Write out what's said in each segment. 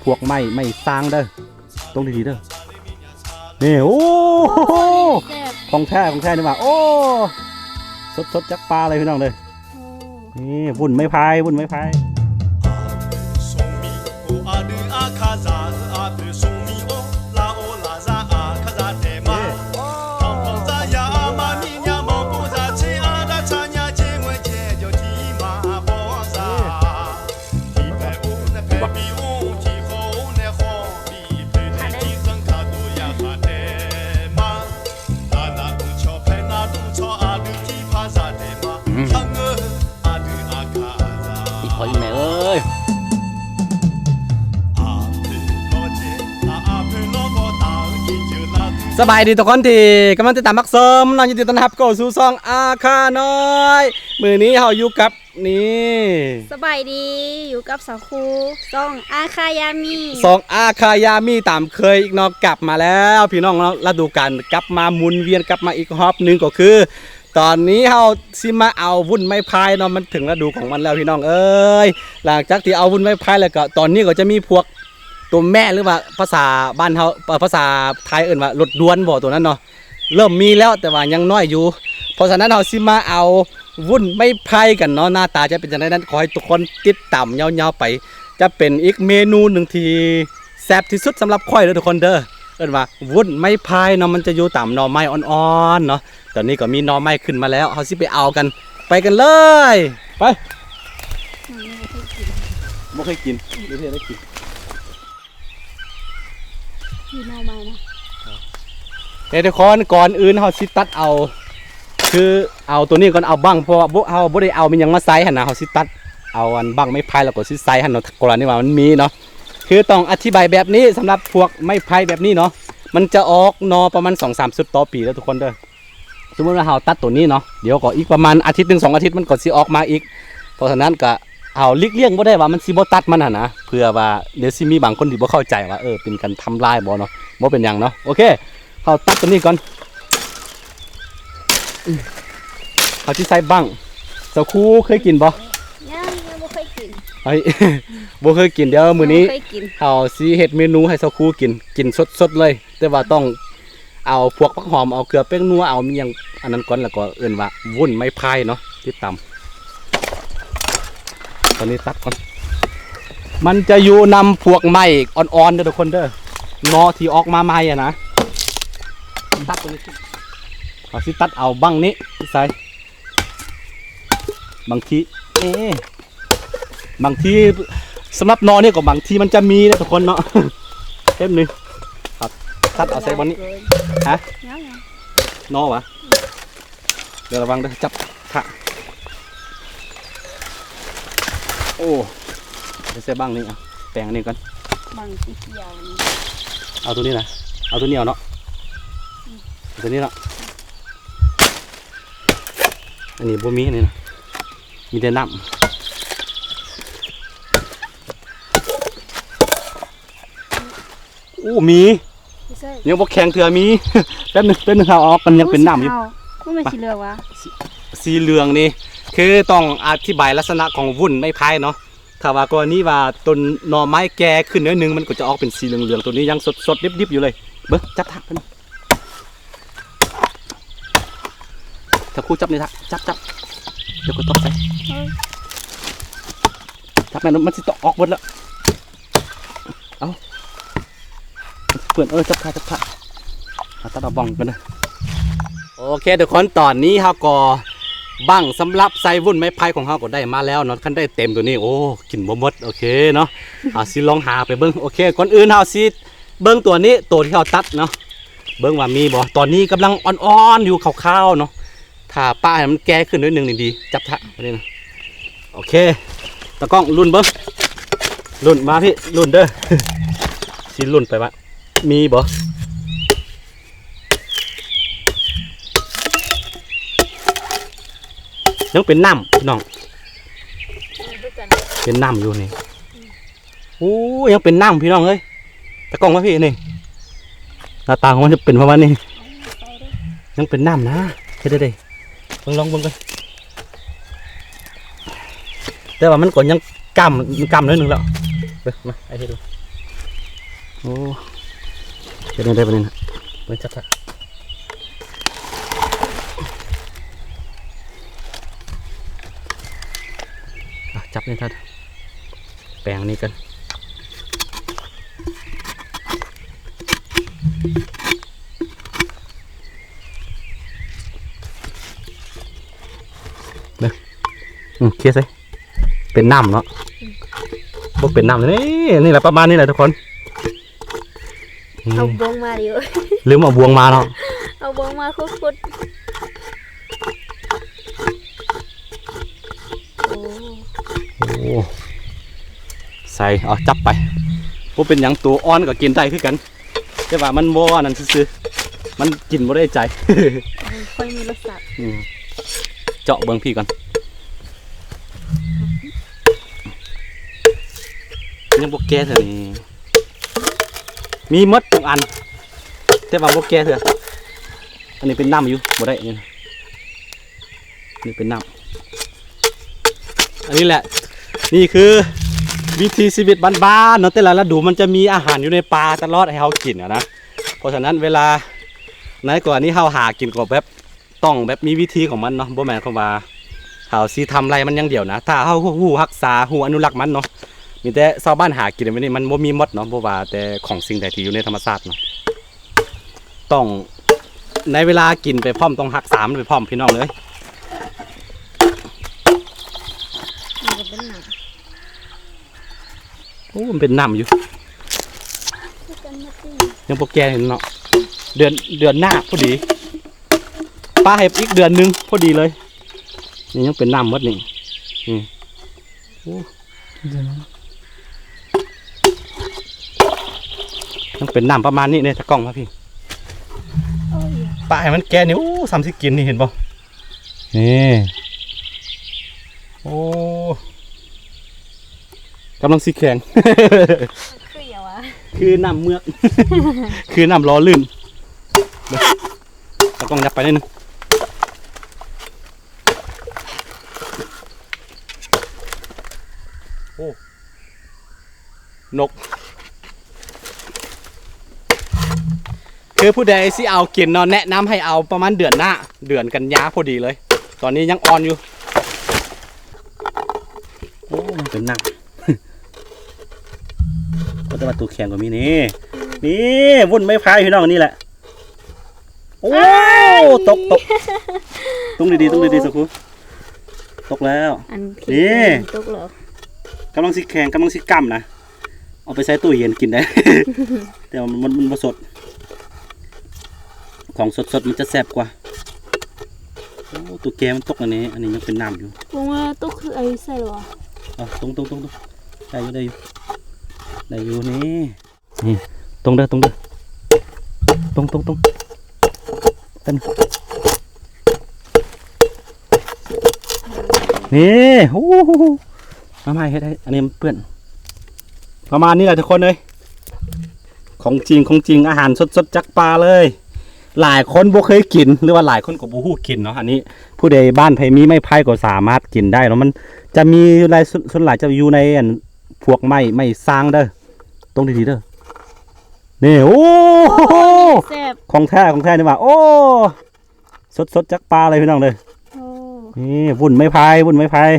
ພວກໄມ້ ໄມ້ຊາງເດີ ຕົງດີໆເດີ. ນີ້ ໂອ້ ໂອ້ ຂອງແທ້ ຂອງແທ້ນີ້ວ່າ ໂອ້ ສົດໆຈາກປ່າເລີຍພີ່ນ້ອງເດີ. ໂອ້ ນີ້ວຸ້ນໄມ້ພາຍ ວຸ້ນໄມ້ພາຍ. ອີ່ພໍ່ອີ່ແມ່ເອີຍ ສະບາຍດີທຸກຄົນທີ່ກຳລັງຕິດຕາມຮັບຊົມເນາະ, ຍິນດີຕ້ອນຮັບເຂົ້າສູ່ຊ່ອງອາຄານ້ອຍ. ມື້ນີ້ເຮົາຢູ່ກັບ ນີ້ ສະບາຍດີ ຢູ່ກັບສາວຄູ ຊ່ອງອາຄາຍາມີ ຊ່ອງອາຄາຍາມີຕາມເຄີຍອີກເນາະ. ກັບມາແລ້ວພີ່ນ້ອງເນາະ, ລະດູການກັບມາໝູນວຽນກັບມາອີກຮອບໜຶ່ງ ກໍຄືຕອນນີ້ເຮົາຊິມາເອົາວຸ້ນໄມ້ພາຍເນາະ, ມັນເຖິງລະດູຂອງມັນແລ້ວພີ່ນ້ອງເອີຍ. ຫຼັງຈາກທີ່ເອົາວຸ້ນໄມ້ພາຍແລ້ວ ກໍຕອນນີ້ກໍຈະມີພວກຕົວແມ່ ຫຼືວ່າພາສາບ້ານເຮົາ ເອີ ພາສາໄທເອີ້ນວ່າລົດດ່ວນບໍ ຕົວນັ້ນເນາະ ເລີ່ມມີແລ້ວ ແຕ່ວ່າຍັງນ້ອຍຢູ່. ເພາະສະນັ້ນເຮົາຊິມາເອົາວຸ້ນໄມ້ໄຜ່ກັນເນາະ, ໜ້າຕາຈະເປັນຈັ່ງໃດນັ້ນ ຂໍໃຫ້ທຸກຄົນຕິດຕາມຍາວໆໄປ. ຈະເປັນອີກເມນູໜຶ່ງທີ່ແຊບທີ່ສຸດສຳລັບຂ້ອຍເດີທຸກຄົນເດີ, ເອີ້ນວ່າວຸ້ນໄມ້ໄຜ່ເນາະ, ມັນຈະຢູ່ຕາມໜໍ່ໄມ້ອ່ອນໆເນາະ. ຕອນນີ້ກໍມີໜໍ່ໄມ້ຂຶ້ນມາແລ້ວ ເຮົາຊິໄປເອົາກັນ, ໄປກັນເລີຍ ໄປ. ບໍ່ເຄີຍກິນ ບໍ່ເຄີຍກິນ ບໍ່ເຄີຍໄດ້ກິນ. ມີໜໍ່ໄມ້ນະ ເອີ ທຸກຄົນ, ກ່ອນອື່ນເຮົາຊິຕັດເອົາ ຄືເອົາຕົວນີ້ກ່ອນ ເອົາບັ້ງ ເພາະວ່າບໍ່ ເຮົາບໍ່ໄດ້ເອົາມີຫຍັງມາໃສ່ຫັ້ນນະ. ເຮົາຊິຕັດເອົາອັນບັ້ງໄມ້ໄຜ່ ແລ້ວກໍຊິໃສ່ຫັ້ນເນາະ, ກໍລະນີວ່າມັນມີເນາະ. ຄືຕ້ອງອະທິບາຍແບບນີ້ ສຳລັບພວກໄມ້ໄຜ່ແບບນີ້ເນາະ, ມັນຈະອອກໜໍ່ປະມານສອງສາມຊຸດຕໍ່ປີເດີທຸກຄົນເດີ. ສົມມຸດວ່າເຮົາຕັດຕົວນີ້ເນາະ, ດຽວກໍອີກປະມານອາທິດໜຶ່ງສອງອາທິດ ມັນກໍຊິອອກມາອີກ. ເພາະສະນັ້ນກະເຮົາຫຼີກລ່ຽງບໍ່ໄດ້ວ່າມັນຊິບໍ່ຕັດມັນຫັ້ນນະ, ເພື່ອວ່າດຽວຊິມີບາງຄົນທີ່ບໍ່ເຂົ້າໃຈວ່າ ເອີ ເປັນການທຳລາຍບໍ່ເນາະ. ບໍ່ເປັນຫຍັງເນາະ. ໂອເຄ ເຮົາຕັດຕົວນີ້ກ່ອນ. ເຮົາຊິໃສ່ບັ້ງ. ສາວຄູເຄີຍກິນບໍ່? ຍັງ ຍັງບໍ່ເຄີຍກິນ. ເອີຍ ບໍ່ເຄີຍກິນ. ດຽວມື້ນີ້ ຍັງບໍ່ເຄີຍກິນ. ເຮົາຊິເຮັດເມນູໃຫ້ສາວຄູກິນ, ກິນສົດໆເລີຍ. ແຕ່ວ່າຕ້ອງເອົາພວກຜັກຫອມ ເອົາເກືອແປ້ງນົວ ເອົາມີຫຍັງອັນນັ້ນກ່ອນ ແລ້ວກໍເອີ້ນວ່າວຸ້ນໄມ້ພາຍເນາະ. ຕິດຕາມ ຕອນນີ້ຕັດກ່ອນ, ມັນຈະຢູ່ນຳພວກໄມ້ອ່ອນໆເດີທຸກຄົນເດີ, ໜໍ່ທີ່ອອກມາໃໝ່ຫັ້ນນະ. ຕັດຕົວນີ້ຂຶ້ນ, ເຮົາຊິຕັດເອົາບັ້ງນີ້ໃສ່. ບາງທີ ເອ ບາງທີສຳລັບໜໍ່ນີ້ກໍບາງທີມັນຈະມີນະທຸກຄົນເນາະ. ແປັບໜຶ່ງ ຕັດ ຕັດເອົາໃສ່ບ່ອນນີ້. ຮະ? ໜໍ່ຫວາ? ດຽວລະວັງເດີ ຈັບພະ. ໂອ້ ໃສ່ບັ້ງນີ້ ເອົາແປງອັນນີ້ກ່ອນ. ບັ້ງສີຂຽວນີ້ ເອົາຕົວນີ້ນະ, ເອົາຕົວນີ້ເອົາເນາະ. ເອົາຕົວນີ້ເນາະ. ອັນນີ້ບໍ່ມີ ອັນນີ້ນະ ມີແຕ່ນ້ຳ. ໂອ້ ມີ ໃສ່ ຍັງບໍ່ແຂງເທື່ອ ມີ. ແປັບໜຶ່ງ ແປັບໜຶ່ງ ເຮົາເອົາອອກ ມັນຍັງເປັນນ້ຳຢູ່. ມັນແມ່ນສີເຫຼືອງຫວາ? ສີ ສີເຫຼືອງນີ້ ຄືຕ້ອງອະທິບາຍລັກສະນະຂອງວຸ້ນໄມ້ພາຍເນາະ. ຖ້າວ່າກໍລະນີວ່າຕົ້ນໜໍ່ໄມ້ແກ່ຂຶ້ນໜ້ອຍໜຶ່ງ ມັນກໍຈະອອກເປັນສີເຫຼືອງໆ, ຕົວນີ້ຍັງສົດໆດິບໆຢູ່ເລີຍ. ເບິ່ງ ຈັບທາງເພິ່ນ ຖ້າຄູຈັບນີ້ ຈັບ ຈັບ ດຽວຂ້ອຍຕອກໃສ່. ເອີ ຈັບແມ່ນ ມັນຊິຕອກອອກເບິດແລ້ວ. ເອົາ ເພື່ອນເອີຍ ຈັບຂາ ຈັບຂາ ເອົາ ຕັດເອົາບ່ອນກ່ອນເດີ. ໂອເຄທຸກຄົນ, ຕອນນີ້ເຮົາກໍ ບັ້ງສຳລັບໃສ່ວຸ້ນໄມ້ໄຜ່ຂອງເຮົາກໍໄດ້ມາແລ້ວເນາະ. ຄັນໄດ້ເຕັມຕົວນີ້ ໂອ້ ກິນບໍ່ໝົດ. ໂອເຄເນາະ, ເຮົາຊິລອງຫາໄປເບິ່ງ. ໂອເຄ ກ່ອນອື່ນເຮົາຊິເບິ່ງຕົວນີ້ ຕົວທີ່ເຮົາຕັດເນາະ, ເບິ່ງວ່າມີບໍ່. ຕອນນີ້ກຳລັງອ່ອນໆຢູ່ ຂາວໆເນາະ. ຖ້າປະໃຫ້ມັນແກ່ຂຶ້ນໜ້ອຍໜຶ່ງນີ້ດີ. ຈັບທະ ອັນນີ້ນະ. ໂອເຄ ຕາກ້ອງລຸ້ນເບິ່ງ ລຸ້ນມາພີ່ ລຸ້ນເດີ. ຊິລຸ້ນໄປວ່າມີບໍ່. ຍັງເປັນນ້ຳພີ່ນ້ອງ, ເປັນນ້ຳຢູ່ນີ້. ໂອ້ ຍັງເປັນນ້ຳພີ່ນ້ອງເອີຍ. ຕາກ້ອງມາພີ່ນີ້, ໜ້າຕາຂອງມັນຈະເປັນປະມານນີ້. ຍັງເປັນນ້ຳນະ. ເຮັດໄດ້ເດ້. ເບິ່ງ ລອງເບິ່ງກ່ອນ. ແຕ່ວ່າມັນກໍຍັງກ້ຳ ກ້ຳໜ້ອຍໜຶ່ງແລ້ວ. ເບິ່ງ ມາ ອ້າຍເຮັດເບິ່ງ. ອ້ ເຮັດແນວໃດບາດນີ້ນະ ເບິ່ງຈັກ ອ່ະ ຈັບນີ້ທ່ານ ແປງນີ້ກັນ ເບິ່ງ ອືມ ເຄຍໃສ່ ເປັນນ້ຳເນາະ ອືມ ບໍ່ເປັນນ້ຳ ນີ້ ນີ້ແຫຼະ ປະມານນີ້ແຫຼະທຸກຄົນ ອືມ ເອົາບ່ວງມາຢູ່ ລືມເອົາບ່ວງມາເນາະ ເອົາບ່ວງມາຂຸດໆ ໂອ້ ໂອ້ ໃສ່ ເອົາ ຈັບໄປ ບໍ່ເປັນຫຍັງ ໂຕອ່ອນກໍກິນໄດ້ຄືກັນ ແຕ່ວ່າມັນບໍ່ອັນນັ້ນຊື່ໆ ມັນກິນບໍ່ໄດ້ໃຈ ມັນຄ່ອຍມີລົດຊາດ ອືມ ເຈາະເບິ່ງພີ້ກ່ອນ ຍັງບໍ່ແກ່ເທື່ອນີ້ ມີໝົດທຸກອັນ ແຕ່ວ່າບໍ່ແກ່ເທື່ອ ອັນນີ້ເປັນນ້ຳຢູ່ ບໍ່ໄດ້ ນີ້ ນີ້ເປັນນ້ຳ ອັນນີ້ແຫຼະ ນີ້ຄືວິຖີຊີວິດບ້ານໆເນາະ ແຕ່ລະລະດູມັນຈະມີອາຫານຢູ່ໃນປ່າຕະຫຼອດໃຫ້ເຮົາກິນອະນະ ເພາະສະນັ້ນເວລາ ໃນກໍລະນີເຮົາຫາກິນກໍແບບ ຕ້ອງແບບມີວິທີຂອງມັນເນາະ ບໍ່ແມ່ນຄຳວ່າເຮົາຊິທຳໄລ່ມັນຢ່າງດຽວນະ ຖ້າເຮົາຮູ້ຮັກສາ ຮູ້ອະນຸລັກມັນເນາະ ມີແຕ່ຊາວບ້ານຫາກິນແບບນີ້ ມັນບໍ່ມີໝົດເນາະ ບໍ່ວ່າແຕ່ຂອງສິ່ງໃດທີ່ຢູ່ໃນທຳມະຊາດເນາະ ຕ້ອງ ໃນເວລາກິນໄປພ້ອມ ຕ້ອງຮັກສາມັນໄປພ້ອມ ພີ່ນ້ອງເອີຍ ມັນກໍເປັນນ້ຳ ໂອ້ ມັນເປັນນ້ຳຢູ່ ຄືກັນໝົດນີ້ ຍັງບໍ່ແກ່ເນາະ ເດືອນ ເດືອນໜ້າພໍດີ ປະໃຫ້ອີກເດືອນໜຶ່ງພໍດີເລີຍ ນີ້ຍັງເປັນນ້ຳໝົດນີ້ ນີ້ ໂອ້ ຍັງເປັນນ້ຳປະມານນີ້ເດ້ ຕາກ້ອງມາພີ້ ໂອ້ຍ ປະໃຫ້ມັນແກ່ນີ້ ໂອ້ ສ່ຳຊິກິນນີ້ ເຫັນບໍ່? ນີ້ ໂອ້ ກຳລັງຊິແຂງ ຄືຫຍັງວະ? ຄືນ້ຳເມືອກ ຄືນ້ຳຫຼໍ່ລື່ນ ຕາກ້ອງຫຍັບໄປໜ້ອຍໜຶ່ງ ໂອ້ ນົກ ຄືຜູ້ໃດຊິເອົາກິນເນາະ ແນະນຳໃຫ້ເອົາປະມານເດືອນໜ້າ ເດືອນກັນຍາພໍດີເລີຍ ຕອນນີ້ຍັງອ່ອນຢູ່ ໂອ້ ມັນເປັນໜັກ ໂອ້ ແຕ່ວ່າໂຕແຂງກໍມີນີ້ ນີ້ ວຸ້ນໄມ້ພາຍ ພີ່ນ້ອງ ນີ້ແຫຼະ ໂອ້ ອ້າຍ ຕົກ ຕົກ ຕົງດີໆ ຕົງດີໆ ສາວຄູ ຕົກແລ້ວ ອັນ ນີ້ ຕົກແລ້ວ ກຳລັງຊິແຂງ ກຳລັງຊິກ້ຳນະ ເອົາໄປໃສ່ຕູ້ເຢັນກິນໄດ້ ແຕ່ວ່າມັນ ມັນ ມັນບໍ່ສົດ ຂອງສົດໆ ມັນຈະແຊບກວ່າ ໂອ້ ໂຕແກ່ມັນຕົກອັນນີ້ ອັນນີ້ຍັງເປັນນ້ຳຢູ່ ບໍ່ວ່າຕົກຄືໄອ້ໃສ່ຫວາ ເອົາຕົງໆໆໆ ໄດ້ຢູ່ ໄດ້ຢູ່ ໄດ້ຢູ່ນີ້ ນີ້ ຕົງເດີ ຕົງເດີ ຕົງ ຕົງ ຕົງ ຕົງ ນີ້ ໂອ້ໂຫ ມາໃໝ່ເຮັດໃຫ້ ອັນນີ້ມັນເປື້ອນ ປະມານນີ້ແຫຼະທຸກຄົນເອີຍ ຂອງຈິງ ຂອງຈິງ ອາຫານສົດໆ ຈາກປ່າເລີຍ ຫຼາຍຄົນບໍ່ເຄີຍກິນ ຫຼືວ່າຫຼາຍຄົນກໍບໍ່ຮູ້ກິນເນາະ ອັນນີ້ຜູ້ໃດບ້ານໃຜມີໄມ້ໄຜ່ກໍສາມາດກິນໄດ້ເນາະ ມັນຈະມີຫຼາຍ ສ່ວນ ສ່ວນຫຼາຍຈະຢູ່ໃນ ອັນ ພວກໄມ້ ໄມ້ຊາງເດີ ຕົງດີໆເດີ ນີ້ ໂອ້ໂຫ ໂອ້ຍ ແຊບ ຂອງແທ້ ຂອງແທ້ນີ້ຫວ່າ ໂອ້ ສົດໆ ຈາກປ່າເລີຍພີ່ນ້ອງເດີ ໂອ້ ນີ້ວຸ້ນໄມ້ພາຍ ວຸ້ນໄມ້ພາຍ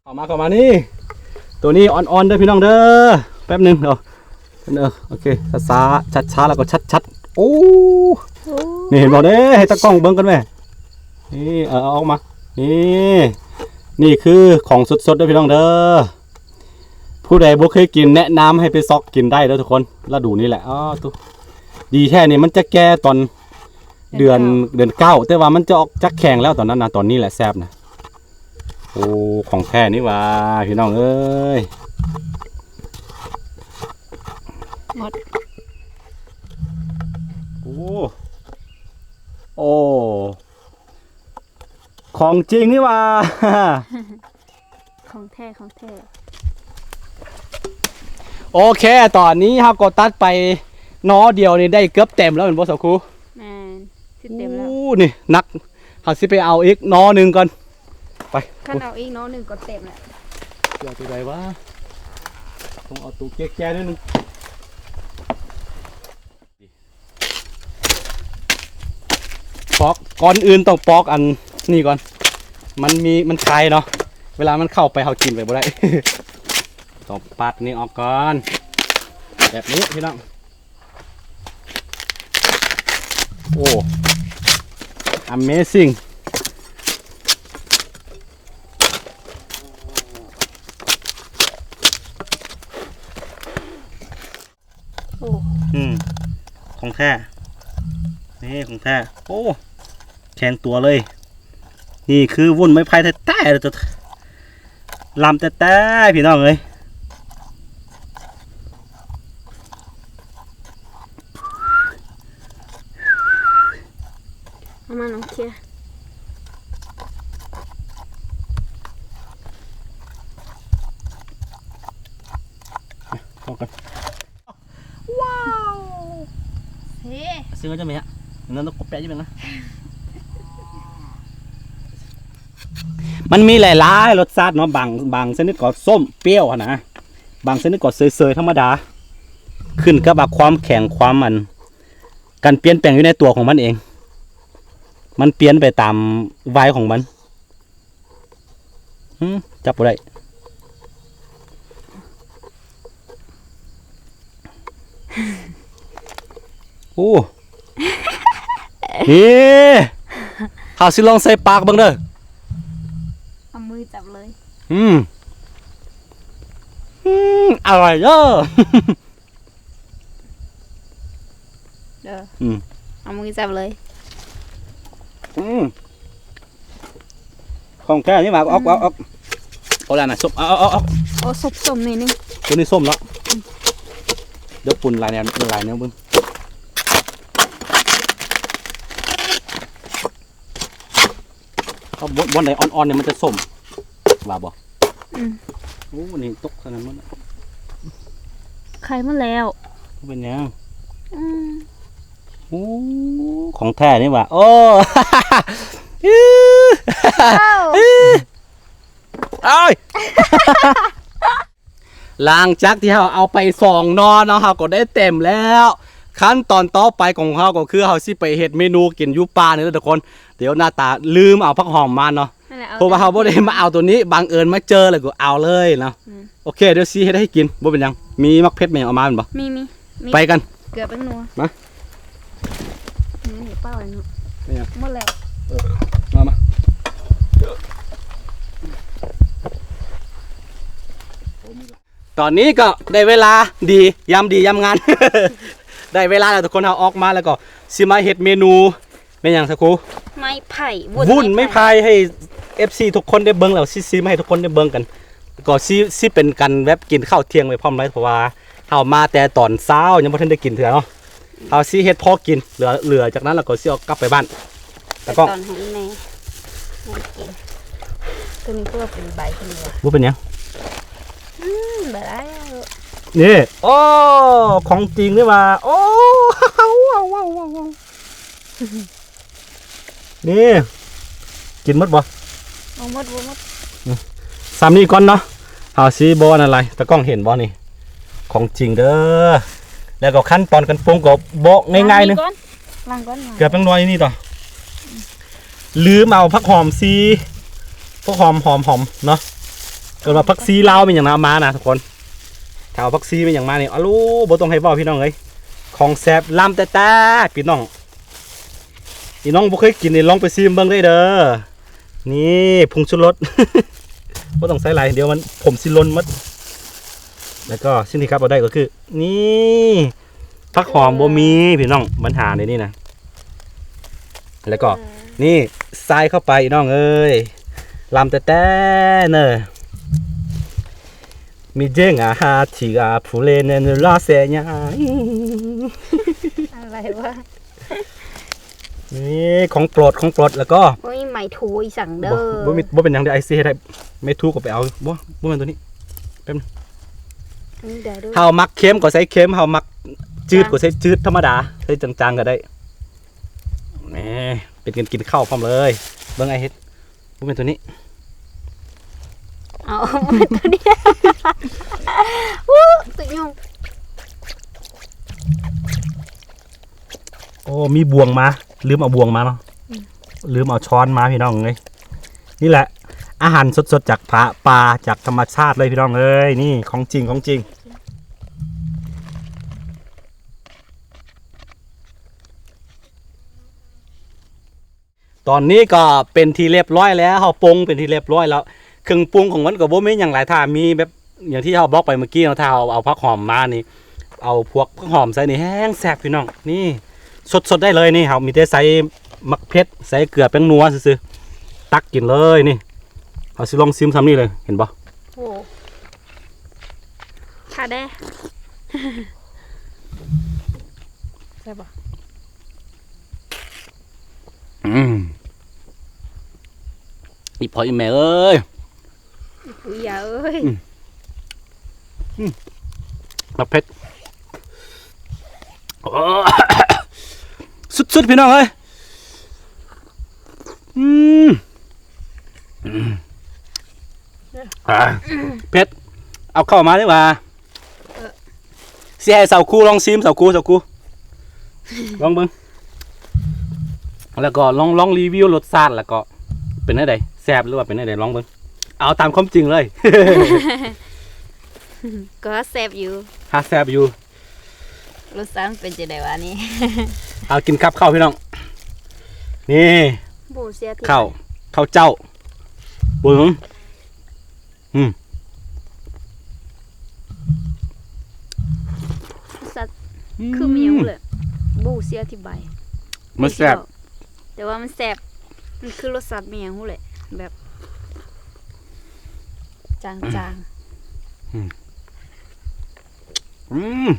ເຂົ້າມາ ເຂົ້າມາ ນີ້ ໂຕນີ້ອ່ອນໆ ເດີພີ່ນ້ອງເດີ ແປັບໜຶ່ງເດີ ເອີ ໂອເຄ ຊ້າໆ ຊ້າໆ ແລ້ວກໍຊັດໆ ໂອ້ ໂອ້ ນີ້ເຫັນບໍ່ເດ້ ໃຫ້ຕາກ້ອງເບິ່ງກັນແມ້ ນີ້ ເອີ ເອົາອອກມາ ນີ້ ນີ້ຄືຂອງສົດໆ ເດີພີ່ນ້ອງເດີ ຜູ້ໃດບໍ່ເຄີຍກິນ ແນະນຳໃຫ້ໄປຊອກກິນໄດ້ເດີທຸກຄົນ ລະດູນີ້ແຫຼະ ອໍ ໂຕ ດີແທ້ນີ້ ມັນຈະແກ່ຕອນເດືອນ ເດືອນເກົ້າ ເດືອນເກົ້າ ແຕ່ວ່າມັນຈະອອກຈາກແຂງແລ້ວຕອນນັ້ນນະ ຕອນນີ້ແຫຼະແຊບນະ ໂອ້ ຂອງແທ້ນີ້ຫວ່າ ພີ່ນ້ອງເອີຍ ໝົດ ໂອ້ ໂອ້ ຂອງຈິງນີ້ຫວ່າ ຂອງແທ້ ຂອງແທ້ ໂອເຄ ຕອນນີ້ເຮົາກໍຕັດໄປໜໍ່ດຽວນີ້ໄດ້ເກືອບເຕັມແລ້ວແມ່ນບໍ່ສາວຄູ? ແມ່ນ ຊິເຕັມແລ້ວ ໂອ້ ນີ້ໜັກ ເຮົາຊິໄປເອົາອີກໜໍ່ໜຶ່ງກ່ອນ ໄປ ຄັນເອົາອີກໜໍ່ໜຶ່ງກໍເຕັມແລ້ວ ຊິເອົາໂຕໃດວະ? ຕ້ອງເອົາໂຕແກ່ໆໜ້ອຍໜຶ່ງ. ປອກ ກ່ອນອື່ນຕ້ອງປອກອັນນີ້ກ່ອນ ມັນມີ ມັນຄາຍເນາະ ເວລາມັນເຂົ້າໄປເຮົາກິນໄປບໍ່ໄດ້ ຕ້ອງປາດນີ້ອອກກ່ອນ ແບບນີ້ພີ່ນ້ອງ. ໂອ້ Amazing. ໂອ້ ອືມ ຂອງແທ້ ນີ້ຂອງແທ້ ໂອ້ ແຂງຕົວເລີຍ ນີ້ຄືວຸ້ນໄມ້ໄຜ່ແທ້ໆ ລຳແທ້ໆ ພີ່ນ້ອງເອີຍ. ເອົາມານ້ອງເຄຍ ອອກກ່ອນ. ວ້າວ ເຊ ຊື້ມາຈາກແມ່ ນັ້ນຕ້ອງກົບແປະຢູ່ແມ່ນນະ. ມັນມີຫຼາຍໆລົດຊາດເນາະ ບາງ ບາງຊະນິດກໍສົ້ມ ປ່ຽວຫັ້ນນະ ບາງຊະນິດກໍເຊີຍໆ ທຳມະດາ ຂຶ້ນກັບວ່າຄວາມແຂງ ຄວາມອັນ ການປ່ຽນແປງຢູ່ໃນຕົວຂອງມັນເອງ ມັນປ່ຽນໄປຕາມໄວຂອງມັນ. ຫື ຈັບບໍ່ໄດ້. ໂອ້ ນີ້ ເຮົາຊິລອງໃສ່ປາກເບິ່ງເດີ ເອົາມືຈັບເລີຍ. ອືມ ອືມ ອະລ່ອຍເດີ. ເດີ ອືມ ເອົາມືຈັບເລີຍ. ອືມ ຂອງແທ້ນີ້ຫວາ ອອກ ອອກ ອອກ ເອົາລະນະ ສົບ ເອົາ ເອົາ ເອົາ ເອົາ ໂອ້ ສົບສົ້ມໜ້ອຍໜຶ່ງ ໂຕນີ້ສົ້ມເນາະ. ອືມ ດຽວປຸ້ນຫຼາຍແນວ ຫຼາຍແນວເບິ່ງ. ເອົາ ບ່ອນ ບ່ອນໃດອ່ອນໆນີ້ມັນຈະສົ້ມ ວ່າບໍ່? ອືມ ໂອ້ ນີ້ຕົກຂະໜາດນັ້ນ ໄຂ່ໝົດແລ້ວ ບໍ່ເປັນຫຍັງ. ອືມ ໂອ້ ຂອງແທ້ນີ້ຫວາ ໂອ້ ອ້າວ ໂອ້ຍ. ຫຼັງຈາກທີ່ເຮົາເອົາໄປສອງໜໍ່ເນາະ ເຮົາກໍໄດ້ເຕັມແລ້ວ. ຂັ້ນຕອນຕໍ່ໄປຂອງເຮົາກໍຄືເຮົາຊິໄປເຮັດເມນູກິນຢູ່ປ່ານີ້ແຫຼະທຸກຄົນ. ດຽວໜ້າຕາລືມເອົາຜັກຫອມມາເນາະ ນັ້ນແຫຼະ ເອົາ ເພາະວ່າເຮົາບໍ່ໄດ້ມາເອົາໂຕນີ້ ບັງເອີນມາເຈີແລ້ວກໍເອົາເລີຍເນາະ. ອືມ ໂອເຄ ດຽວຊິເຮັດໃຫ້ກິນ ບໍ່ເປັນຫຍັງ. ມີໝາກເຜັດແມ່ນຫຍັງເອົາມາແມ່ນບໍ່? ມີ ມີ ມີ ໄປກັນ ເກືອແປ້ງນົວ ມາ. ນີ້ ນີ້ ປ້າໄວ້ເນາະ ເປັນຫຍັງ? ໝົດແລ້ວ ເອີ ມາ ມາ. ຕອນນີ້ກໍໄດ້ເວລາດີ ຍາມດີຍາມງາມ ໄດ້ເວລາແລ້ວທຸກຄົນ ເຮົາອອກມາແລ້ວກໍຊິມາເຮັດເມນູ ແມ່ນຫຍັງຊະຄູ? ໄມ້ໄຜ່ ວຸ້ນ ວຸ້ນໄມ້ໄຜ່ ໄມ້ໄຜ່ໃຫ້ເອັຟຊີທຸກຄົນໄດ້ເບິ່ງ ແລ້ວຊິຊີມໃຫ້ທຸກຄົນໄດ້ເບິ່ງກັນ ກໍຊິ ຊິເປັນການແບບກິນເຂົ້າທ່ຽງໄປພ້ອມເລີຍ ເພາະວ່າເຮົາມາແຕ່ຕອນເຊົ້າ ຍັງບໍ່ທັນໄດ້ກິນເທື່ອເນາະ. ເຮົາຊິເຮັດພໍກິນ ເຫຼືອ ເຫຼືອຈາກນັ້ນລະກໍຊິເອົາກັບໄປບ້ານ. ຕາກ້ອງ ຕອນຂອງອີ່ແມ່ ໂຕນີ້ຄືວ່າເປັນໃບຂຶ້ນມາ ບໍ່ເປັນຫຍັງ. ອືມ ບໍ່ໄດ້ ນີ້ ໂອ້ ຂອງຈິງເດ້ວ່າ ໂອ້ ວ້າວ ວ້າວ ວ້າວ ວ້າວ. ນີ້ ກິນໝົດບໍ່? ບໍ່ໝົດ ບໍ່ໝົດ ອືມ ສ່ຳນີ້ກ່ອນເນາະ ເຮົາຊິບໍ່ອັນນັ້ນຫຼາຍ. ຕາກ້ອງເຫັນບໍ່ນີ້? ຂອງຈິງເດີ. ແລ້ວກໍຂັ້ນຕອນການປຸງກໍບໍ່ງ່າຍໆເນາະ ລ້າງກ່ອນ ລ້າງກ່ອນ ເກືອແປ້ງນົວນີ້ຕໍ່. ລືມເອົາຜັກຫອມຊີ ຜັກຫອມ ຫອມ ຫອມເນາະ ເອີ້ນວ່າຜັກຊີລາວແມ່ນຫຍັງນະ ເອົາມານະທຸກຄົນ. ຖ້າເອົາຜັກຊີແມ່ນຫຍັງມານີ້ ອາໂລ ບໍ່ຕ້ອງໃຫ້ເວົ້າພີ່ນ້ອງເອີຍ ຂອງແຊບລ້ຳແຕ່ໆ ພີ່ນ້ອງ. ອີນ້ອງບໍ່ເຄີຍກິນນີ້ ລອງໄປຊີມເບິ່ງເດີ. ນີ້ ຜົງຊູລົດ ບໍ່ຕ້ອງໃສ່ຫຼາຍ ດຽວມັນ ຜົມຊິຫຼົ່ນໝົດ. ແລ້ວກໍສິ່ງທີ່ຂາດບໍ່ໄດ້ກໍຄື ນີ້ ຜັກຫອມບໍ່ມີພີ່ນ້ອງ ບັນຫາໃນນີ້ນະ. ແລ້ວກໍ ອືມ ນີ້ ໃສ່ເຂົ້າໄປ ອີນ້ອງເອີຍ ລ້ຳແຕ່ໆເນີ. ມີເຈ້ງອາຫາທີ່ອາຜູ້ເລແນນລາແຊຍາ ອະໄລວະ? ນີ້ຂອງໂປດ ຂອງໂປດ. ແລ້ວກໍ ບໍ່ມີໄມ້ຖູອີ່ສັງເດີ ບໍ່ ບໍ່ມີ ບໍ່ເປັນຫຍັງເດີ ອ້າຍຊິເຮັດໃຫ້. ໄມ້ຖູກໍໄປເອົາ ບໍ່ ບໍ່ແມ່ນໂຕນີ້ ແປັບໜຶ່ງ. ອັນນີ້ໄດ້ເດີ ເຮົາມັກເຄັມກໍໃສ່ເຄັມ ເຮົາມັກຈືດກໍໃສ່ຈືດທຳມະດາ ໃສ່ຈາງໆກໍໄດ້. ແໝ ເປັນການກິນເຂົ້າພ້ອມເລີຍ. ເບິ່ງອ້າຍເຮັດ ບໍ່ແມ່ນໂຕນີ້ ເອົາ ບໍ່ແມ່ນໂຕນີ້ ວູ້ อ้ มีบ่วงมา ลืมเอาบ่วงมาเนาะ อืม ลืมเอาช้อนมาพี่น้องเอ้ย นี่แหละ อาหารสดๆ จากผา ป่า จากธรรมชาติเลยพี่น้องเอ้ย นี่ของจริง ของจริง ตอนนี้ก็เป็นที่เรียบร้อยแล้ว เฮาปรุงเป็นที่เรียบร้อยแล้ว เครื่องปรุงของมันก็บ่มีหยังหลาย ถ้ามีแบบอย่างที่เฮาบอกไปเมื่อกี้เนาะ ถ้าเฮาเอาผักหอมมานี่ เอาพวกผักหอมใส่นี่แฮงแซ่บพี่น้อง นี่สดๆ ได้เลยนี่ เฮามีแต่ใส่หมากเผ็ด ใส่เกลือ แป้งนัวซื่อๆ ตักกินเลยนี่ เฮาสิลองชิมส่ำนี้เลย เห็นบ่ โอ้ ถ้าแด้ แซ่บบ่ อืม อีพ่ออีแม่เอ้ย อีปู่อีย่าเอ้ย อืม อืม บักเผ็ด โอ้ สุดๆ พี่น้องเอ้ย อืม อืม อ่า เผ็ด เอาเข้ามาดีกว่า เออ สิให้สาวครูลองชิม สาวครู สาวครู ลองเบิ่ง แล้วก็ลอง ลองรีวิวรสชาติ แล้วก็เป็นจั่งใด แซ่บหรือว่าเป็นจั่งใด ลองเบิ่ง เอาตามความจริงเลย ก็แซ่บอยู่ ฮะ แซ่บอยู่ รสชาติมันเป็นจั่งใดวะนี่ เอากินกับข้าวพี่น้อง นี่ บ่เสียที่ ข้าว ข้าวเจ้า เบิ่ง อืม รสชาติ อืม คือมีหยังเลย บ่ฮู้สิอธิบาย มันแซ่บ แต่ว่ามันแซ่บ มันคือรสชาติมีหยังฮู้แหละ แบบ จางๆ อืม อืม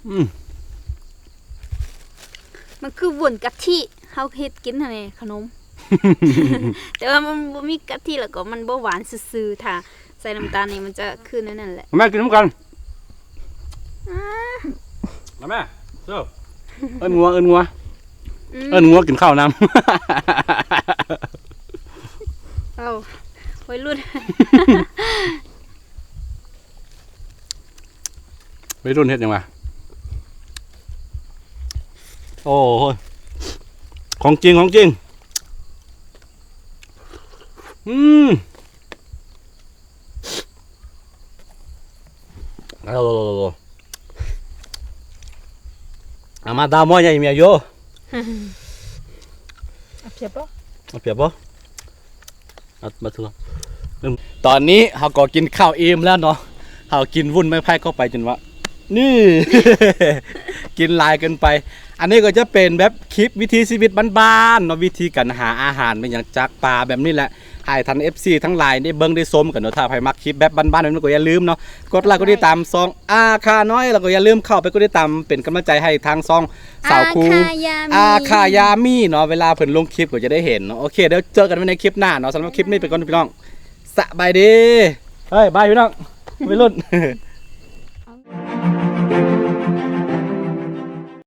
อืม มันคือวุ้นกะทิ เฮาเฮ็ดกินหั่นแหละ ขนม แต่ว่ามันบ่มีกะทิ แล้วก็มันบ่หวานซื่อๆ ถ้าใส่น้ำตาลนี่มันจะคือแนวนั้นแหละ มาแม่กินนำกัน อ่า มาแม่ เชิญ เอิ้นงัว เอิ้นงัว อืม เอิ้นงัวกินข้าวนำ เอ้า วัยรุ่น วัยรุ่นเฮ็ดหยังวะ โอ้โห ของจริง ของจริง อืม เอามาดาวมอยใหญ่เมียโย เอาเปรียบบ่ เอาเปรียบบ่ เอามาเถอะ ตอนนี้เฮาก็กินข้าวอิ่มแล้วเนาะ เฮากินวุ้นไม้ไผ่เข้าไปจนว่า นี่ กินหลายเกินไป อันนี้ก็จะเป็นแบบคลิปวิถีชีวิตบ้านๆ เนาะ วิธีการหาอาหารเป็นอย่างจากป่าแบบนี้แหละ ให้ท่าน เอฟซี ทั้งหลายได้เบิ่งได้ชมกันเนาะ ถ้าใครมักคลิปแบบบ้านๆ แบบนี้ก็อย่าลืมเนาะ กดไลค์กดติดตามช่องอาคาน้อย แล้วก็อย่าลืมเข้าไปกดติดตามเป็นกำลังใจให้ทางช่องสาวครู อาคายามี อาคายามีเนาะ เวลาเพิ่นลงคลิปก็จะได้เห็นเนาะ โอเค เดี๋ยวเจอกันใหม่ในคลิปหน้าเนาะ สำหรับคลิปนี้ไปก่อนพี่น้อง สบายดี เฮ้ย บายพี่น้อง วัยรุ่น